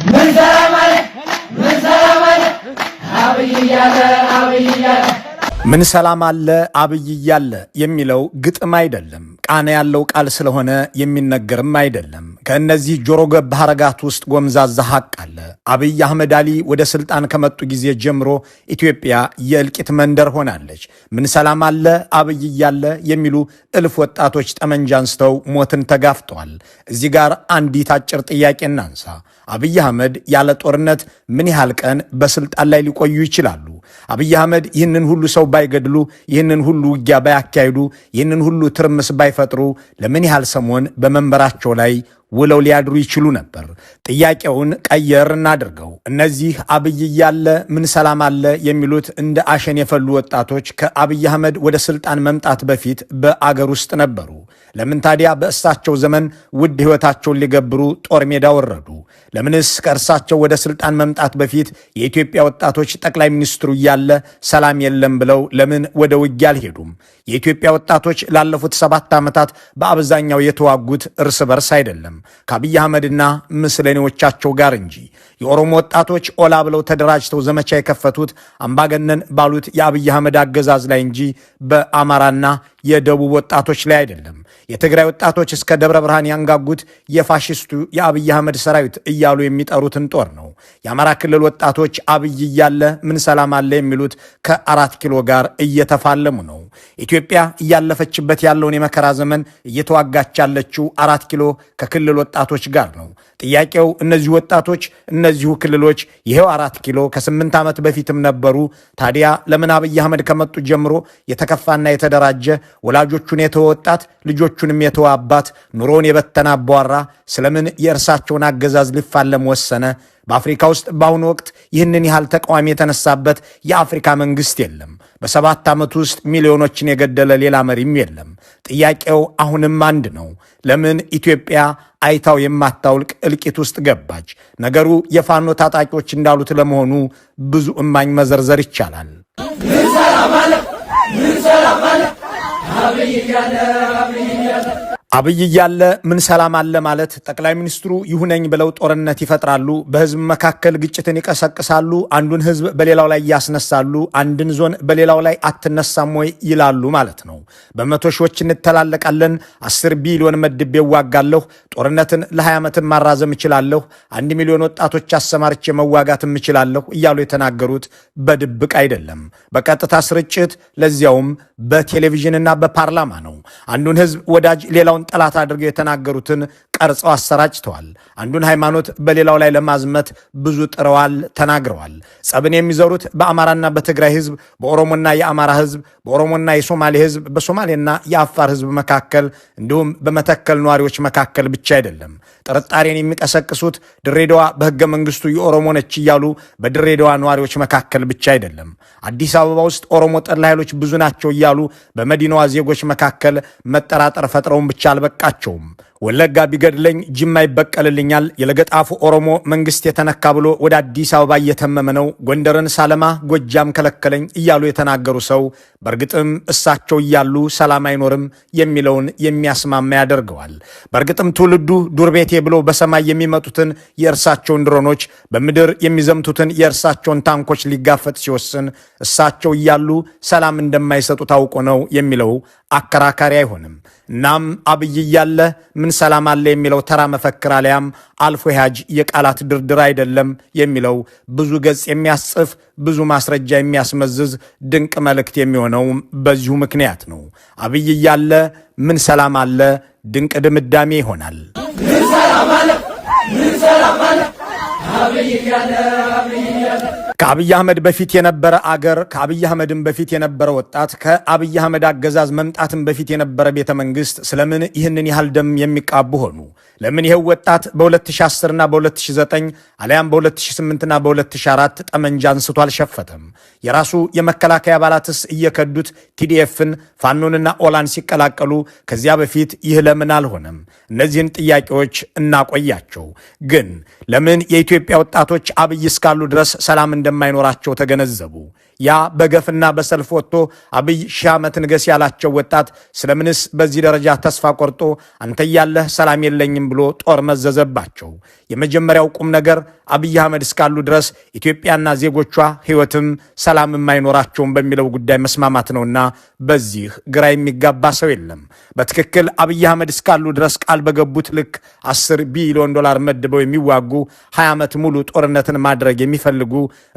ምን ሰላም አለ? ምን ሰላም አለ? አብይ እያለ፣ አብይ እያለ። ምን ሰላም አለ አብይ እያለ የሚለው ግጥም አይደለም። ቃና ያለው ቃል ስለሆነ የሚነገርም አይደለም። ከእነዚህ ጆሮ ገብ ሐረጋት ውስጥ ጎምዛዛ ሐቅ አለ። አብይ አህመድ አሊ ወደ ስልጣን ከመጡ ጊዜ ጀምሮ ኢትዮጵያ የእልቂት መንደር ሆናለች። ምን ሰላም አለ አብይ እያለ የሚሉ እልፍ ወጣቶች ጠመንጃ አንስተው ሞትን ተጋፍጠዋል። እዚህ ጋር አንዲት አጭር ጥያቄ እናንሳ። አብይ አህመድ ያለ ጦርነት ምን ያህል ቀን በስልጣን ላይ ሊቆዩ ይችላሉ? አብይ አህመድ ይህንን ሁሉ ሰው ባይገድሉ፣ ይህንን ሁሉ ውጊያ ባያካሂዱ፣ ይህንን ሁሉ ትርምስ ባይፈጥሩ ለምን ያህል ሰሞን በመንበራቸው ላይ ውለው ሊያድሩ ይችሉ ነበር? ጥያቄውን ቀየር እናድርገው። እነዚህ አብይ እያለ ምን ሰላም አለ የሚሉት እንደ አሸን የፈሉ ወጣቶች ከአብይ አህመድ ወደ ስልጣን መምጣት በፊት በአገር ውስጥ ነበሩ። ለምን ታዲያ በእሳቸው ዘመን ውድ ሕይወታቸውን ሊገብሩ ጦር ሜዳ ወረዱ? ለምንስ ከእርሳቸው ወደ ስልጣን መምጣት በፊት የኢትዮጵያ ወጣቶች ጠቅላይ ሚኒስትሩ እያለ ሰላም የለም ብለው ለምን ወደ ውጊያ አልሄዱም? የኢትዮጵያ ወጣቶች ላለፉት 7 ዓመታት በአብዛኛው የተዋጉት እርስ በርስ አይደለም፣ ከአብይ አህመድና ምስለኔዎቻቸው ጋር እንጂ። የኦሮሞ ወጣቶች ኦላ ብለው ተደራጅተው ዘመቻ የከፈቱት አምባገነን ባሉት የአብይ አህመድ አገዛዝ ላይ እንጂ በአማራና የደቡብ ወጣቶች ላይ አይደለም። የትግራይ ወጣቶች እስከ ደብረ ብርሃን ያንጋጉት የፋሽስቱ የአብይ አህመድ ሰራዊት እያሉ የሚጠሩትን ጦር ነው። የአማራ ክልል ወጣቶች አብይ እያለ ምን ሰላም አለ የሚሉት ከ4 ኪሎ ጋር እየተፋለሙ ነው። ኢትዮጵያ እያለፈችበት ያለውን የመከራ ዘመን እየተዋጋች ያለችው 4 ኪሎ ከክልል ወጣቶች ጋር ነው። ጥያቄው እነዚህ ወጣቶች፣ እነዚሁ ክልሎች ይሄው 4 ኪሎ ከ8 ዓመት በፊትም ነበሩ። ታዲያ ለምን አብይ አህመድ ከመጡ ጀምሮ የተከፋና የተደራጀ፣ ወላጆቹን የተወ ወጣት፣ ልጆቹንም የተወ አባት፣ ኑሮውን የበተነ አቧራ ስለምን የእርሳቸውን አገዛዝ ሊፋለም ወሰነ? በአፍሪካ ውስጥ በአሁኑ ወቅት ይህንን ያህል ተቃዋሚ የተነሳበት የአፍሪካ መንግስት የለም። በ7 ዓመት ውስጥ ሚሊዮኖችን የገደለ ሌላ መሪም የለም። ጥያቄው አሁንም አንድ ነው። ለምን ኢትዮጵያ አይታው የማታውልቅ እልቂት ውስጥ ገባች? ነገሩ የፋኖ ታጣቂዎች እንዳሉት ለመሆኑ ብዙ እማኝ መዘርዘር ይቻላል። ምን ሰላም አለ? ምን ሰላም አለ? አብይ እያለ፣ አብይ እያለ። አብይ እያለ ምን ሰላም አለ ማለት ጠቅላይ ሚኒስትሩ ይሁነኝ ብለው ጦርነት ይፈጥራሉ፣ በህዝብ መካከል ግጭትን ይቀሰቅሳሉ፣ አንዱን ህዝብ በሌላው ላይ ያስነሳሉ፣ አንድን ዞን በሌላው ላይ አትነሳም ወይ ይላሉ ማለት ነው። በመቶ ሺዎች እንተላለቃለን፣ 10 ቢሊዮን መድቤ እዋጋለሁ፣ ጦርነትን ለ20 ዓመትም ማራዘም እችላለሁ፣ 1 ሚሊዮን ወጣቶች አሰማርቼ መዋጋትም እችላለሁ እያሉ የተናገሩት በድብቅ አይደለም፣ በቀጥታ ስርጭት፣ ለዚያውም በቴሌቪዥንና በፓርላማ ነው። አንዱን ህዝብ ወዳጅ ሌላውን ጠላት አድርገው የተናገሩትን ቀርጸው አሰራጭተዋል። አንዱን ሃይማኖት በሌላው ላይ ለማዝመት ብዙ ጥረዋል፣ ተናግረዋል። ጸብን የሚዘሩት በአማራና በትግራይ ህዝብ፣ በኦሮሞና የአማራ ህዝብ፣ በኦሮሞና የሶማሌ ህዝብ፣ በሶማሌና የአፋር ህዝብ መካከል እንዲሁም በመተከል ነዋሪዎች መካከል ብቻ አይደለም። ጥርጣሬን የሚቀሰቅሱት ድሬዳዋ በህገ መንግስቱ የኦሮሞ ነች እያሉ በድሬዳዋ ነዋሪዎች መካከል ብቻ አይደለም። አዲስ አበባ ውስጥ ኦሮሞ ጠል ኃይሎች ብዙ ናቸው እያሉ በመዲናዋ ዜጎች መካከል መጠራጠር ፈጥረውን ብቻ አልበቃቸውም። ወለጋ ቢገድለኝ ጅማ ይበቀልልኛል፣ የለገጣፉ ኦሮሞ መንግስት የተነካ ብሎ ወደ አዲስ አበባ እየተመመ ነው፣ ጎንደርን ሳለማ ጎጃም ከለከለኝ እያሉ የተናገሩ ሰው በእርግጥም እሳቸው እያሉ ሰላም አይኖርም የሚለውን የሚያስማማ ያደርገዋል። በእርግጥም ትውልዱ ዱር ቤቴ ብሎ በሰማይ የሚመጡትን የእርሳቸውን ድሮኖች፣ በምድር የሚዘምቱትን የእርሳቸውን ታንኮች ሊጋፈጥ ሲወስን እሳቸው እያሉ ሰላም እንደማይሰጡ ታውቆ ነው የሚለው አከራካሪ አይሆንም። እናም አብይ እያለ ምን ሰላም አለ የሚለው ተራ መፈክር አሊያም አልፎ ሂያጅ የቃላት ድርድር አይደለም የሚለው ብዙ ገጽ የሚያስጽፍ፣ ብዙ ማስረጃ የሚያስመዝዝ ድንቅ መልእክት የሚሆነው በዚሁ ምክንያት ነው። አብይ እያለ ምን ሰላም አለ ድንቅ ድምዳሜ ይሆናል። ምን ሰላም አለ? ምን ሰላም አለ? አብይ እያለ፣ አብይ እያለ። ከአብይ አህመድ በፊት የነበረ አገር፣ ከአብይ አህመድም በፊት የነበረ ወጣት፣ ከአብይ አህመድ አገዛዝ መምጣትም በፊት የነበረ ቤተ መንግስት ስለምን ይህንን ያህል ደም የሚቃቡ ሆኑ? ለምን ይሄው ወጣት በ2010 እና በ2009 አሊያም በ2008 እና በ2004 ጠመንጃ አንስቶ አልሸፈተም? የራሱ የመከላከያ አባላትስ እየከዱት ቲዲኤፍን፣ ፋኖንና ኦላን ሲቀላቀሉ ከዚያ በፊት ይህ ለምን አልሆነም? እነዚህን ጥያቄዎች እናቆያቸው። ግን ለምን የኢትዮጵያ ወጣቶች አብይ እስካሉ ድረስ ሰላም እንደማይኖራቸው ተገነዘቡ? ያ በገፍና በሰልፍ ወጥቶ አብይ 1000 ዓመት ንገስ ያላቸው ወጣት ስለምንስ በዚህ ደረጃ ተስፋ ቆርጦ አንተ እያለህ ሰላም የለኝም ብሎ ጦር መዘዘባቸው? የመጀመሪያው ቁም ነገር አብይ አህመድ እስካሉ ድረስ ኢትዮጵያና ዜጎቿ ሕይወትም ሰላምም አይኖራቸውም በሚለው ጉዳይ መስማማት ነውና በዚህ ግራ የሚጋባ ሰው የለም። በትክክል አብይ አህመድ እስካሉ ድረስ ቃል በገቡት ልክ 10 ቢሊዮን ዶላር መድበው የሚዋጉ፣ 20 ዓመት ሙሉ ጦርነትን ማድረግ የሚፈልጉ፣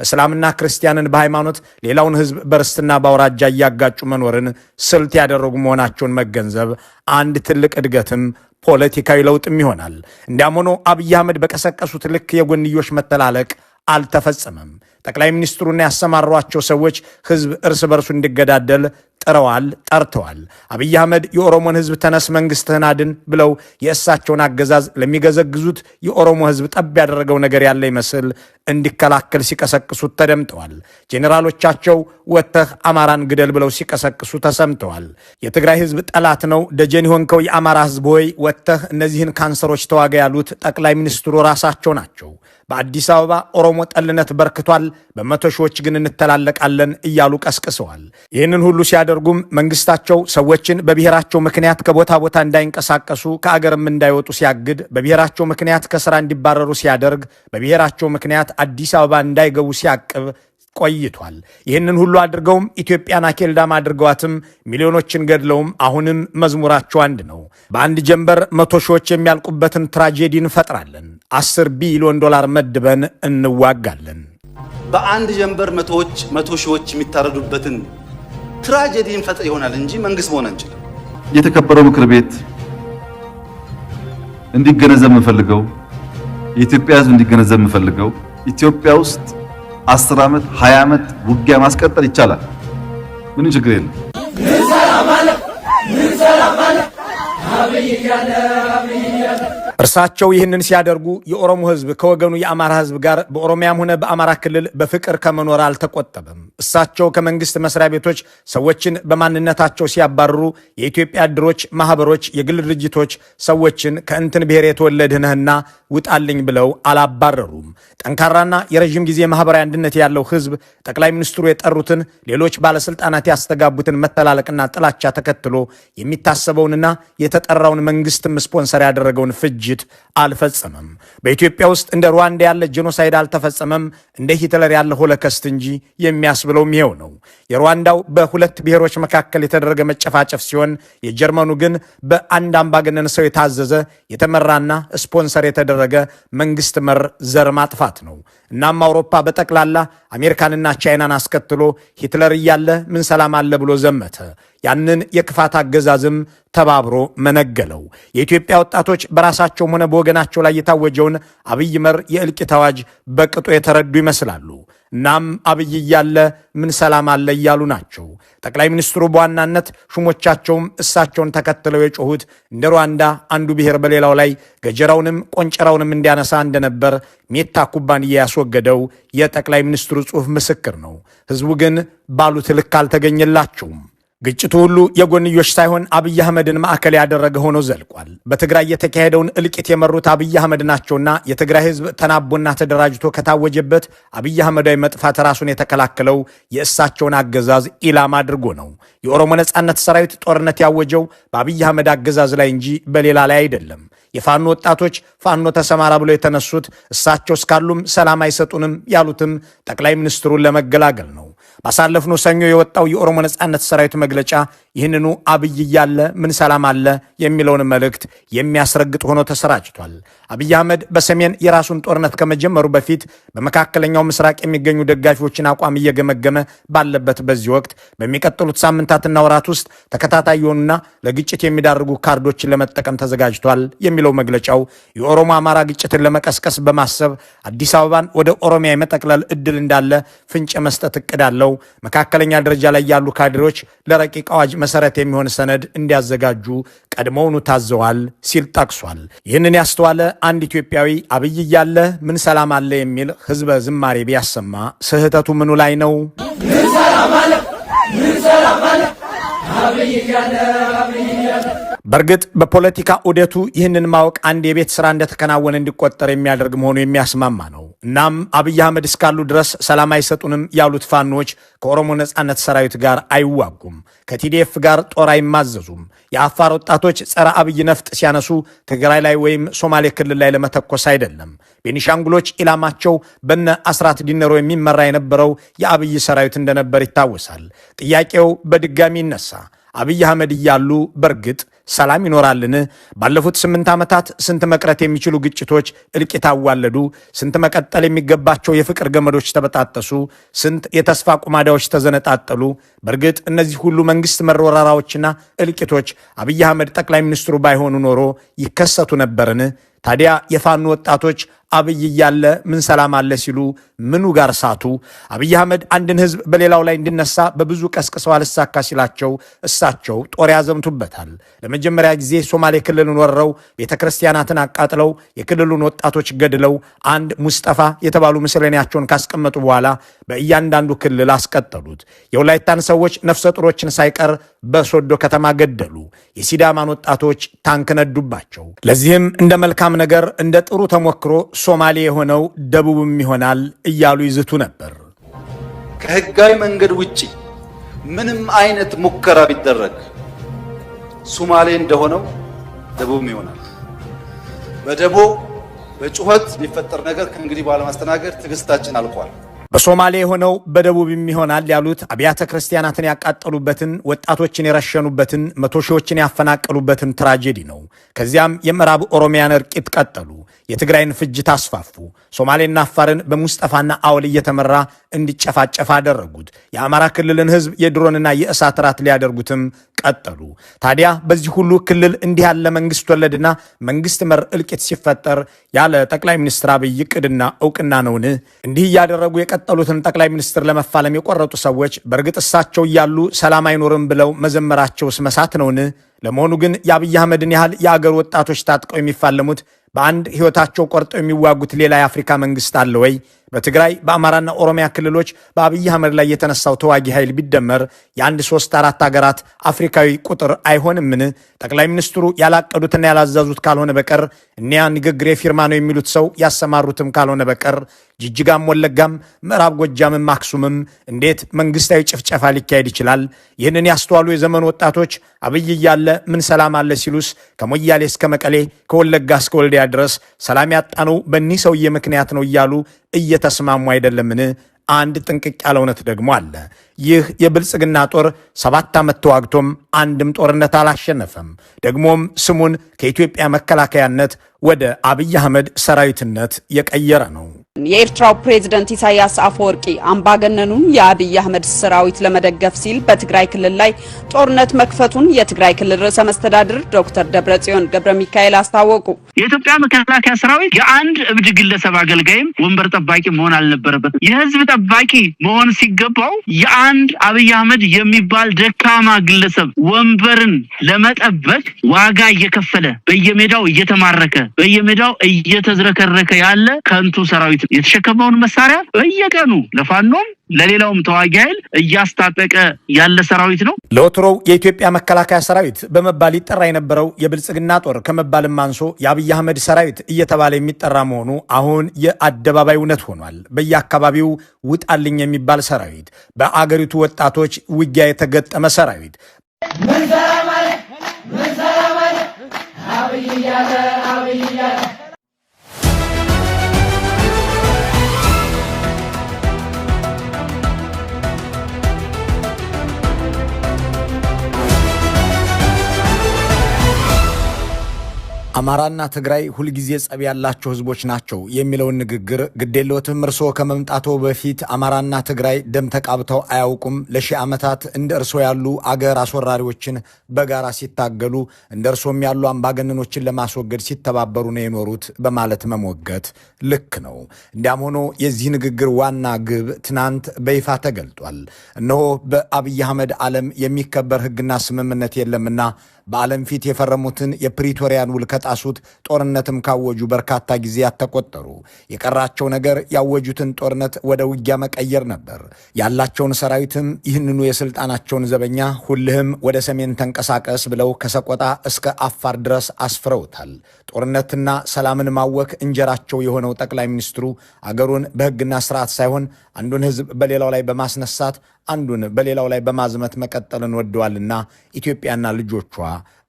እስላምና ክርስቲያንን በሃይማኖት ሌላውን ሕዝብ በርስትና በአውራጃ እያጋጩ መኖርን ስልት ያደረጉ መሆናቸውን መገንዘብ አንድ ትልቅ እድገትም ፖለቲካዊ ለውጥም ይሆናል። እንዲያም ሆኖ አብይ አህመድ በቀሰቀሱት ልክ የጎንዮሽ መተላለቅ አልተፈጸመም። ጠቅላይ ሚኒስትሩና ያሰማሯቸው ሰዎች ህዝብ እርስ በርሱ እንዲገዳደል ጥረዋል፣ ጠርተዋል። አብይ አህመድ የኦሮሞን ህዝብ ተነስ መንግስትህን አድን ብለው የእሳቸውን አገዛዝ ለሚገዘግዙት የኦሮሞ ህዝብ ጠብ ያደረገው ነገር ያለ ይመስል እንዲከላከል ሲቀሰቅሱት ተደምጠዋል። ጄኔራሎቻቸው ወጥተህ አማራን ግደል ብለው ሲቀሰቅሱ ተሰምተዋል። የትግራይ ህዝብ ጠላት ነው፣ ደጀን የሆንከው የአማራ ህዝብ ሆይ ወጥተህ እነዚህን ካንሰሮች ተዋጋ ያሉት ጠቅላይ ሚኒስትሩ ራሳቸው ናቸው። በአዲስ አበባ ኦሮሞ ጠልነት በርክቷል፣ በመቶ ሺዎች ግን እንተላለቃለን እያሉ ቀስቅሰዋል። ይህንን ሁሉ ሲያደርጉም መንግስታቸው ሰዎችን በብሔራቸው ምክንያት ከቦታ ቦታ እንዳይንቀሳቀሱ ከአገርም እንዳይወጡ ሲያግድ፣ በብሔራቸው ምክንያት ከስራ እንዲባረሩ ሲያደርግ፣ በብሔራቸው ምክንያት አዲስ አበባ እንዳይገቡ ሲያቅብ ቆይቷል። ይህንን ሁሉ አድርገውም ኢትዮጵያን አኬልዳም አድርገዋትም ሚሊዮኖችን ገድለውም አሁንም መዝሙራቸው አንድ ነው። በአንድ ጀንበር መቶ ሺዎች የሚያልቁበትን tragedy እንፈጥራለን። 10 ቢሊዮን ዶላር መድበን እንዋጋለን። በአንድ ጀንበር መቶዎች መቶ ሺዎች የሚታረዱበትን tragedy እንፈጥር ይሆናል እንጂ መንግስት መሆን አንችልም። የተከበረው ምክር ቤት እንዲገነዘብ የምፈልገው፣ የኢትዮጵያ ሕዝብ እንዲገነዘብ የምፈልገው፣ ኢትዮጵያ ውስጥ 10 ዓመት 20 ዓመት ውጊያ ማስቀጠል ይቻላል። ምንም ችግር የለም። ምን ሰላም አለ? ምን ሰላም አለ? አብይ እያለ፣ አብይ እያለ። እርሳቸው ይህንን ሲያደርጉ የኦሮሞ ህዝብ ከወገኑ የአማራ ህዝብ ጋር በኦሮሚያም ሆነ በአማራ ክልል በፍቅር ከመኖር አልተቆጠበም። እሳቸው ከመንግስት መስሪያ ቤቶች ሰዎችን በማንነታቸው ሲያባርሩ የኢትዮጵያ እድሮች፣ ማህበሮች፣ የግል ድርጅቶች ሰዎችን ከእንትን ብሔር የተወለድህ ነህና ውጣልኝ ብለው አላባረሩም። ጠንካራና የረዥም ጊዜ ማህበራዊ አንድነት ያለው ህዝብ ጠቅላይ ሚኒስትሩ የጠሩትን፣ ሌሎች ባለስልጣናት ያስተጋቡትን መተላለቅና ጥላቻ ተከትሎ የሚታሰበውንና የተጠራውን መንግስትም ስፖንሰር ያደረገውን ፍጅት አልፈጸመም። በኢትዮጵያ ውስጥ እንደ ሩዋንዳ ያለ genocide አልተፈጸመም፣ እንደ ሂትለር ያለ ሆሎኮስት እንጂ የሚያስብለውም ይሄው ነው። የሩዋንዳው በሁለት ብሔሮች መካከል የተደረገ መጨፋጨፍ ሲሆን የጀርመኑ ግን በአንድ አምባገነን ሰው የታዘዘ፣ የተመራና ስፖንሰር የተደረገ መንግስት መር ዘር ማጥፋት ነው። እናም አውሮፓ በጠቅላላ አሜሪካንና ቻይናን አስከትሎ ሂትለር እያለ ምን ሰላም አለ ብሎ ዘመተ። ያንን የክፋት አገዛዝም ተባብሮ መነገለው። የኢትዮጵያ ወጣቶች በራሳቸውም ሆነ በወገናቸው ላይ የታወጀውን አብይ መር የእልቂት አዋጅ በቅጡ የተረዱ ይመስላሉ። እናም አብይ እያለ ምን ሰላም አለ እያሉ ናቸው። ጠቅላይ ሚኒስትሩ በዋናነት ሹሞቻቸውም እሳቸውን ተከትለው የጮሁት እንደ ሩዋንዳ አንዱ ብሔር በሌላው ላይ ገጀራውንም ቆንጨራውንም እንዲያነሳ እንደነበር ሜታ ኩባንያ ያስወገደው የጠቅላይ ሚኒስትሩ ጽሑፍ ምስክር ነው። ህዝቡ ግን ባሉት ልክ አልተገኘላቸውም። ግጭቱ ሁሉ የጎንዮሽ ሳይሆን አብይ አህመድን ማዕከል ያደረገ ሆኖ ዘልቋል። በትግራይ የተካሄደውን እልቂት የመሩት አብይ አህመድ ናቸውና የትግራይ ህዝብ ተናቦና ተደራጅቶ ከታወጀበት አብይ አህመዳዊ መጥፋት ራሱን የተከላከለው የእሳቸውን አገዛዝ ኢላማ አድርጎ ነው። የኦሮሞ ነጻነት ሰራዊት ጦርነት ያወጀው በአብይ አህመድ አገዛዝ ላይ እንጂ በሌላ ላይ አይደለም። የፋኖ ወጣቶች ፋኖ ተሰማራ ብለው የተነሱት እሳቸው እስካሉም ሰላም አይሰጡንም ያሉትም ጠቅላይ ሚኒስትሩን ለመገላገል ነው። ባሳለፍነው ሰኞ የወጣው የኦሮሞ ነጻነት ሰራዊት መግለጫ ይህንኑ አብይ እያለ ምን ሰላም አለ የሚለውን መልእክት የሚያስረግጥ ሆኖ ተሰራጭቷል። አብይ አህመድ በሰሜን የራሱን ጦርነት ከመጀመሩ በፊት በመካከለኛው ምስራቅ የሚገኙ ደጋፊዎችን አቋም እየገመገመ ባለበት በዚህ ወቅት በሚቀጥሉት ሳምንታትና ወራት ውስጥ ተከታታይ የሆኑና ለግጭት የሚዳርጉ ካርዶችን ለመጠቀም ተዘጋጅቷል የሚለው መግለጫው የኦሮሞ አማራ ግጭትን ለመቀስቀስ በማሰብ አዲስ አበባን ወደ ኦሮሚያ የመጠቅለል እድል እንዳለ ፍንጭ መስጠት እቅድ አለው። መካከለኛ ደረጃ ላይ ያሉ ካድሬዎች ለረቂቅ አዋጅ መሰረት የሚሆን ሰነድ እንዲያዘጋጁ ቀድሞውኑ ታዘዋል ሲል ጠቅሷል። ይህንን ያስተዋለ አንድ ኢትዮጵያዊ አብይ እያለ ምን ሰላም አለ የሚል ህዝበ ዝማሬ ቢያሰማ ስህተቱ ምኑ ላይ ነው? ምን ሰላም አለ? ምን ሰላም አለ? አብይ እያለ፣ አብይ እያለ። በእርግጥ በፖለቲካ ዑደቱ ይህንን ማወቅ አንድ የቤት ስራ እንደተከናወነ እንዲቆጠር የሚያደርግ መሆኑ የሚያስማማ ነው። እናም አብይ አህመድ እስካሉ ድረስ ሰላም አይሰጡንም ያሉት ፋኖች ከኦሮሞ ነጻነት ሰራዊት ጋር አይዋጉም፣ ከቲዲኤፍ ጋር ጦር አይማዘዙም። የአፋር ወጣቶች ጸረ አብይ ነፍጥ ሲያነሱ ትግራይ ላይ ወይም ሶማሌ ክልል ላይ ለመተኮስ አይደለም። ቤኒሻንጉሎች ኢላማቸው በነ አስራት ዲነሮ የሚመራ የነበረው የአብይ ሰራዊት እንደነበር ይታወሳል። ጥያቄው በድጋሚ ይነሳ። አብይ አህመድ እያሉ በእርግጥ ሰላም ይኖራልን? ባለፉት 8 ዓመታት ስንት መቅረት የሚችሉ ግጭቶች እልቂት አዋለዱ? ስንት መቀጠል የሚገባቸው የፍቅር ገመዶች ተበጣጠሱ? ስንት የተስፋ ቁማዳዎች ተዘነጣጠሉ? በእርግጥ እነዚህ ሁሉ መንግስት መሮራራዎችና እልቂቶች አብይ አህመድ ጠቅላይ ሚኒስትሩ ባይሆኑ ኖሮ ይከሰቱ ነበርን? ታዲያ የፋኖ ወጣቶች አብይ እያለ ምን ሰላም አለ ሲሉ ምኑ ጋር ሳቱ? አብይ አህመድ አንድን ህዝብ በሌላው ላይ እንዲነሳ በብዙ ቀስቅሰው አልሳካ ሲላቸው እሳቸው ጦር ያዘምቱበታል። ለመጀመሪያ ጊዜ ሶማሌ ክልልን ወረው ቤተክርስቲያናትን አቃጥለው የክልሉን ወጣቶች ገድለው አንድ ሙስጠፋ የተባሉ ምስለኔያቸውን ካስቀመጡ በኋላ በእያንዳንዱ ክልል አስቀጠሉት። የወላይታን ሰዎች ነፍሰ ጡሮችን ሳይቀር በሶዶ ከተማ ገደሉ። የሲዳማን ወጣቶች ታንክ ነዱባቸው። ለዚህም እንደ መልካም ነገር እንደ ጥሩ ተሞክሮ ሶማሌ የሆነው ደቡብም ይሆናል እያሉ ይዝቱ ነበር። ከህጋዊ መንገድ ውጪ ምንም አይነት ሙከራ ቢደረግ ሶማሌ እንደሆነው ደቡብም ይሆናል። በደቦ በጩኸት የሚፈጠር ነገር ከእንግዲህ በኋላ ማስተናገድ ትዕግስታችን አልቋል። በሶማሌ የሆነው በደቡብም ይሆናል ያሉት አብያተ ክርስቲያናትን ያቃጠሉበትን፣ ወጣቶችን የረሸኑበትን፣ መቶ ሺዎችን ያፈናቀሉበትን ትራጀዲ ነው። ከዚያም የምዕራብ ኦሮሚያን እርቂት ቀጠሉ። የትግራይን ፍጅት አስፋፉ። ሶማሌና አፋርን በሙስጠፋና አወል እየተመራ እንዲጨፋጨፍ አደረጉት። የአማራ ክልልን ህዝብ የድሮንና የእሳት ራት ሊያደርጉትም ቀጠሉ። ታዲያ በዚህ ሁሉ ክልል እንዲህ ያለ መንግስት ወለድና መንግስት መር እልቂት ሲፈጠር ያለ ጠቅላይ ሚኒስትር አብይ እቅድና እውቅና ነውን? እንዲህ እያደረጉ የቀጠሉትን ጠቅላይ ሚኒስትር ለመፋለም የቆረጡ ሰዎች በእርግጥ እሳቸው እያሉ ሰላም አይኖርም ብለው መዘመራቸውስ መሳት ነውን? ለመሆኑ ግን የአብይ አህመድን ያህል የአገር ወጣቶች ታጥቀው የሚፋለሙት በአንድ ህይወታቸው ቆርጠው የሚዋጉት ሌላ የአፍሪካ መንግስት አለ ወይ? በትግራይ በአማራና ኦሮሚያ ክልሎች በአብይ አህመድ ላይ የተነሳው ተዋጊ ኃይል ቢደመር የአንድ 3 4 ሀገራት አፍሪካዊ ቁጥር አይሆንምን? ጠቅላይ ሚኒስትሩ ያላቀዱትና ያላዘዙት ካልሆነ በቀር እኒያ ንግግር የፊርማ ነው የሚሉት ሰው ያሰማሩትም ካልሆነ በቀር ጅጅጋም ወለጋም ምዕራብ ጎጃምም አክሱምም እንዴት መንግስታዊ ጭፍጨፋ ሊካሄድ ይችላል? ይህንን ያስተዋሉ የዘመኑ ወጣቶች አብይ እያለ ምን ሰላም አለ ሲሉስ ከሞያሌ እስከ መቀሌ ከወለጋ እስከ ወልዲያ ድረስ ሰላም ያጣነው በእኒህ ሰውዬ ምክንያት ነው እያሉ እየተስማሙ አይደለምን? አንድ ጥንቅቅ ያለ እውነት ደግሞ አለ። ይህ የብልጽግና ጦር 7 ዓመት ተዋግቶም አንድም ጦርነት አላሸነፈም። ደግሞም ስሙን ከኢትዮጵያ መከላከያነት ወደ አብይ አህመድ ሰራዊትነት የቀየረ ነው። የኤርትራው ፕሬዝዳንት ኢሳያስ አፈወርቂ አምባገነኑን የአብይ አህመድ ሰራዊት ለመደገፍ ሲል በትግራይ ክልል ላይ ጦርነት መክፈቱን የትግራይ ክልል ርዕሰ መስተዳድር ዶክተር ደብረጽዮን ገብረ ሚካኤል አስታወቁ። የኢትዮጵያ መከላከያ ሰራዊት የአንድ እብድ ግለሰብ አገልጋይም ወንበር ጠባቂ መሆን አልነበረበትም። የህዝብ ጠባቂ መሆን ሲገባው የአንድ አብይ አህመድ የሚባል ደካማ ግለሰብ ወንበርን ለመጠበቅ ዋጋ እየከፈለ በየሜዳው እየተማረከ በየሜዳው እየተዝረከረከ ያለ ከንቱ ሰራዊት የተሸከመውን መሳሪያ በየቀኑ ለፋኖም ለሌላውም ተዋጊ ኃይል እያስታጠቀ ያለ ሰራዊት ነው። ለወትሮው የኢትዮጵያ መከላከያ ሰራዊት በመባል ይጠራ የነበረው የብልጽግና ጦር ከመባልም አንሶ የአብይ አህመድ ሰራዊት እየተባለ የሚጠራ መሆኑ አሁን የአደባባይ እውነት ሆኗል። በየአካባቢው ውጣልኝ የሚባል ሰራዊት፣ በአገሪቱ ወጣቶች ውጊያ የተገጠመ ሰራዊት። ምን ሰላም አለ? ምን ሰላም አለ? አብይ እያለ አብይ እያለ። አማራና ትግራይ ሁልጊዜ ጸብ ያላቸው ህዝቦች ናቸው የሚለውን ንግግር ግዴለዎትም እርስዎ ከመምጣቶ በፊት አማራና ትግራይ ደም ተቃብተው አያውቁም። ለሺህ ዓመታት እንደ እርስዎ ያሉ አገር አስወራሪዎችን በጋራ ሲታገሉ እንደ እርስዎም ያሉ አምባገነኖችን ለማስወገድ ሲተባበሩ ነው የኖሩት በማለት መሞገት ልክ ነው። እንዲያም ሆኖ የዚህ ንግግር ዋና ግብ ትናንት በይፋ ተገልጧል። እነሆ በአብይ አህመድ ዓለም የሚከበር ህግና ስምምነት የለምና በዓለም ፊት የፈረሙትን የፕሪቶሪያን ውል ከጣሱት ጦርነትም ካወጁ በርካታ ጊዜያት ተቆጠሩ። የቀራቸው ነገር ያወጁትን ጦርነት ወደ ውጊያ መቀየር ነበር። ያላቸውን ሰራዊትም ይህንኑ የስልጣናቸውን ዘበኛ ሁልህም ወደ ሰሜን ተንቀሳቀስ ብለው ከሰቆጣ እስከ አፋር ድረስ አስፍረውታል። ጦርነትና ሰላምን ማወክ እንጀራቸው የሆነው ጠቅላይ ሚኒስትሩ አገሩን በሕግና ስርዓት ሳይሆን አንዱን ሕዝብ በሌላው ላይ በማስነሳት አንዱን በሌላው ላይ በማዝመት መቀጠልን ወደዋልና ኢትዮጵያና ልጆቿ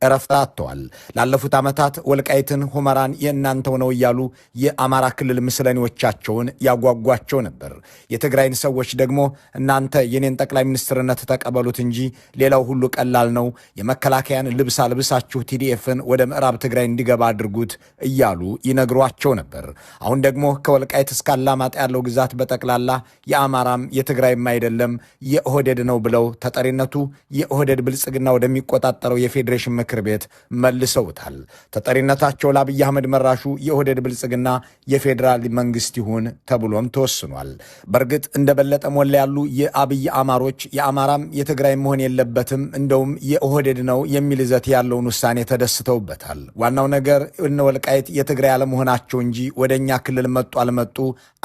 እረፍት አጥተዋል። ላለፉት ዓመታት ወልቃይትን፣ ሁመራን የእናንተው ነው እያሉ የአማራ ክልል ምስለኔዎቻቸውን ያጓጓቸው ነበር። የትግራይን ሰዎች ደግሞ እናንተ የኔን ጠቅላይ ሚኒስትርነት ተቀበሉት እንጂ ሌላው ሁሉ ቀላል ነው፣ የመከላከያን ልብስ አልብሳችሁ TDF ን ወደ ምዕራብ ትግራይ እንዲገባ አድርጉት እያሉ ይነግሯቸው ነበር። አሁን ደግሞ ከወልቃይት እስከ አላማጣ ያለው ግዛት በጠቅላላ የአማራም የትግራይም አይደለም የኦህዴድ ነው ብለው ተጠሪነቱ የኦህዴድ ብልጽግና ወደሚቆጣጠረው የፌዴሬሽን ምክር ቤት መልሰውታል። ተጠሪነታቸው ለአብይ አህመድ መራሹ የኦህዴድ ብልጽግና የፌዴራል መንግስት ይሁን ተብሎም ተወስኗል። በእርግጥ እንደ በለጠ ሞላ ያሉ የአብይ አማሮች የአማራም የትግራይ መሆን የለበትም እንደውም የኦህዴድ ነው የሚል ይዘት ያለውን ውሳኔ ተደስተውበታል። ዋናው ነገር እነ ወልቃይት የትግራይ አለመሆናቸው እንጂ ወደኛ ክልል መጡ አልመጡ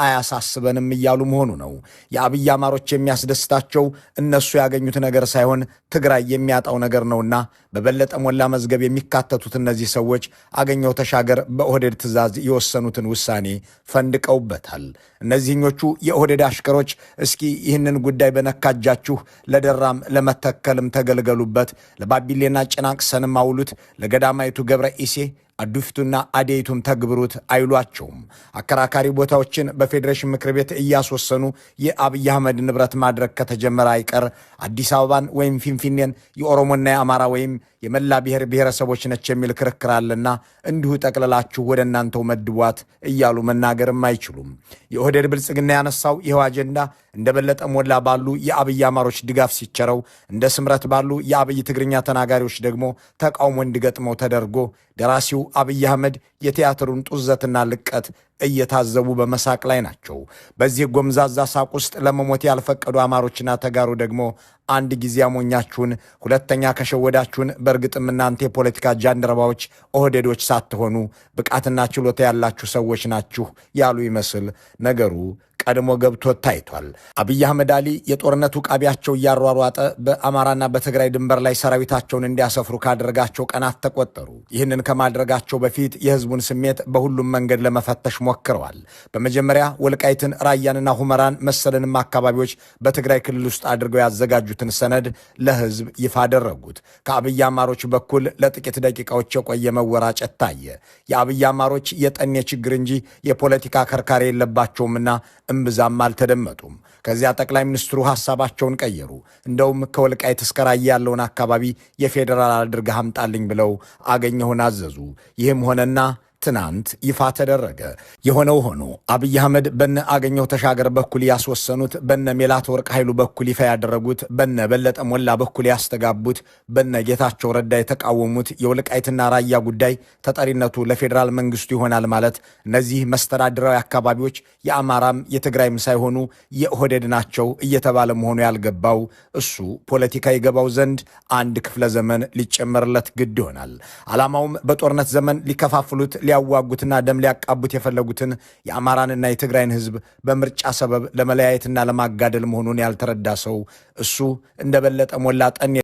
አያሳስበንም እያሉ መሆኑ ነው። የአብይ አማሮች የሚያስደስታቸው እነሱ ያገኙት ነገር ሳይሆን ትግራይ የሚያጣው ነገር ነውና በበለጠ ሞላ መዝገብ የሚካተቱት እነዚህ ሰዎች አገኘሁ ተሻገር በኦህዴድ ትዕዛዝ የወሰኑትን ውሳኔ ፈንድቀውበታል። እነዚህኞቹ የኦህዴድ አሽከሮች እስኪ ይህንን ጉዳይ በነካጃችሁ ለደራም ለመተከልም ተገልገሉበት፣ ለባቢሌና ጭናቅሰንም አውሉት፣ ለገዳማይቱ ገብረ ኢሴ አዱፍቱና አዴይቱም ተግብሩት አይሏቸውም። አከራካሪ ቦታዎችን በፌዴሬሽን ምክር ቤት እያስወሰኑ የአብይ አህመድ ንብረት ማድረግ ከተጀመረ አይቀር አዲስ አበባን ወይም ፊንፊኔን የኦሮሞና የአማራ ወይም የመላ ብሔር ብሔረሰቦች ነች የሚል ክርክር አለና እንዲሁ ጠቅልላችሁ ወደ እናንተው መድቧት እያሉ መናገርም አይችሉም። የኦህዴድ ብልጽግና ያነሳው ይኸው አጀንዳ እንደ በለጠ ሞላ ባሉ የአብይ አማሮች ድጋፍ ሲቸረው፣ እንደ ስምረት ባሉ የአብይ ትግርኛ ተናጋሪዎች ደግሞ ተቃውሞ እንዲገጥመው ተደርጎ ደራሲው አብይ አህመድ የቲያትሩን ጡዘትና ልቀት እየታዘቡ በመሳቅ ላይ ናቸው። በዚህ ጎምዛዛ ሳቅ ውስጥ ለመሞት ያልፈቀዱ አማሮችና ተጋሩ ደግሞ አንድ ጊዜ አሞኛችሁን፣ ሁለተኛ ከሸወዳችሁን፣ በእርግጥም እናንተ የፖለቲካ ጃንደረባዎች ኦህዴዶች ሳትሆኑ ብቃትና ችሎታ ያላችሁ ሰዎች ናችሁ ያሉ ይመስል ነገሩ ቀድሞ ገብቶ ታይቷል። አብይ አህመድ አሊ የጦርነቱ ቃቢያቸው እያሯሯጠ በአማራና በትግራይ ድንበር ላይ ሰራዊታቸውን እንዲያሰፍሩ ካደረጋቸው ቀናት ተቆጠሩ። ይህንን ከማድረጋቸው በፊት የህዝቡን ስሜት በሁሉም መንገድ ለመፈተሽ ሞክረዋል። በመጀመሪያ ወልቃይትን፣ ራያንና ሁመራን መሰልንም አካባቢዎች በትግራይ ክልል ውስጥ አድርገው ያዘጋጁትን ሰነድ ለህዝብ ይፋ አደረጉት። ከአብይ አማሮች በኩል ለጥቂት ደቂቃዎች የቆየ መወራጨት ታየ። የአብይ አማሮች የጠኔ ችግር እንጂ የፖለቲካ ከርካሪ የለባቸውምና እምብዛም አልተደመጡም። ከዚያ ጠቅላይ ሚኒስትሩ ሐሳባቸውን ቀየሩ። እንደውም ከወልቃይት እስከ ራያ ያለውን አካባቢ የፌዴራል አድርገህ አምጣልኝ ብለው አገኘሁን አዘዙ። ይህም ሆነና ትናንት ይፋ ተደረገ። የሆነው ሆኖ አብይ አህመድ በነ አገኘሁ ተሻገር በኩል ያስወሰኑት፣ በነ ሜላትወርቅ ኃይሉ በኩል ይፋ ያደረጉት፣ በነ በለጠ ሞላ በኩል ያስተጋቡት፣ በነ ጌታቸው ረዳ የተቃወሙት የወልቃይትና ራያ ጉዳይ ተጠሪነቱ ለፌዴራል መንግስቱ ይሆናል ማለት እነዚህ መስተዳድራዊ አካባቢዎች የአማራም የትግራይም ሳይሆኑ የኦህዴድ ናቸው እየተባለ መሆኑ ያልገባው እሱ ፖለቲካ ይገባው ዘንድ አንድ ክፍለ ዘመን ሊጨመርለት ግድ ይሆናል። ዓላማውም በጦርነት ዘመን ሊከፋፍሉት ሊያዋጉትና ደም ሊያቃቡት የፈለጉትን የአማራንና የትግራይን ህዝብ በምርጫ ሰበብ ለመለያየትና ለማጋደል መሆኑን ያልተረዳ ሰው እሱ እንደበለጠ ሞላ ጠኔ